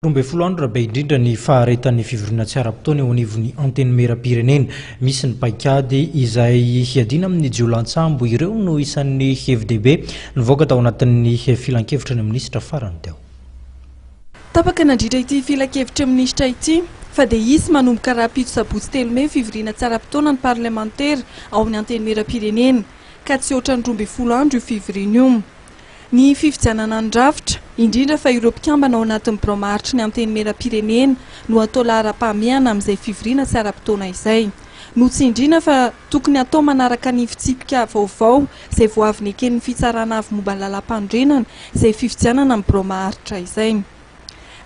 12 andro raha be indrindra ny faharetan'ny fivoriana tsy ara-potoana eo anivon'ny Antenimierampirenena. Misy ny paikady izay hiadiana amin'ny jiolahintsambo. Ireo no isan'ny hevi-dehibe nivoaka tao anatin'ny filankevitry ny minisitra farany teo. Tapaka nandritra ity filankevitry ny minisitra ity fa dia hisy manomboka rahampitso sabotsy 3 mey fivoriana tsy ara-potoana ny parlemantera ao amin'ny Antenimierampirenena ka tsy hoatran'ny 12 andro io fivoriana io. Ny fifidianana ny rafitra, indrindra fa ireo mpikambana ao anatin'ny birao maharitry ny Antenimierampirenena no atao laharam-pahamehana amin'izay fivoriana tsy ara-potoana izay. Notsindriana fa tokony hatao manaraka ny fitsipika vaovao izay vao avy neken'ny Fitsarana Avo momba ny Lalàmpanorenana izay fifidianana ny birao maharitra izay.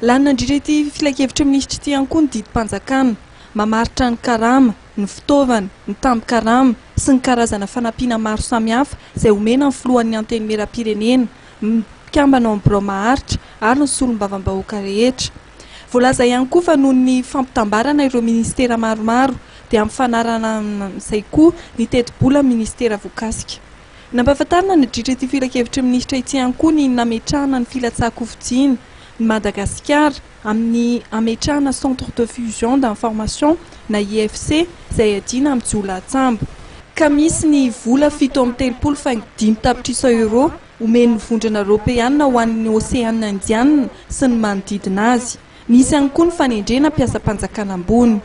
Lany nandritra ity filankevitry ny minisitra ity ihany koa ny didim-panjakana mamaritra ny karama, ny fitaovana, ny tambin-karama sy ny karazana fanampiana maro samihafa izay omena ny filohan'ny Antenimierampirenena, ny mpikambana ao amin'ny birao maharitra ary ny solombavambahoaka rehetra. Voalaza ihany koa fa noho ny fampitambarana ireo minisitera maromaro dia mifanarana amin'izay koa ny tetibola minisitera voakasika. Nampahafantarina nadritra ity filankevitry ny minisitra ity ihany koa ny nametrahana ny filatsahan-kofidiana ny Madagasikara amin'ny hametrahana Centre de Fusion d'Information na IFC izay hiadiana amin'ny jiolahin-tsambo. Ka misy ny vola 37 faingo 5 tapitrisa euros omen'ny vondrona eoropeanina ho an'ny Oseana Indianina sy ny manodidina azy. Nisy ihany koa ny fanendrena mpiasam-panjakana ambony.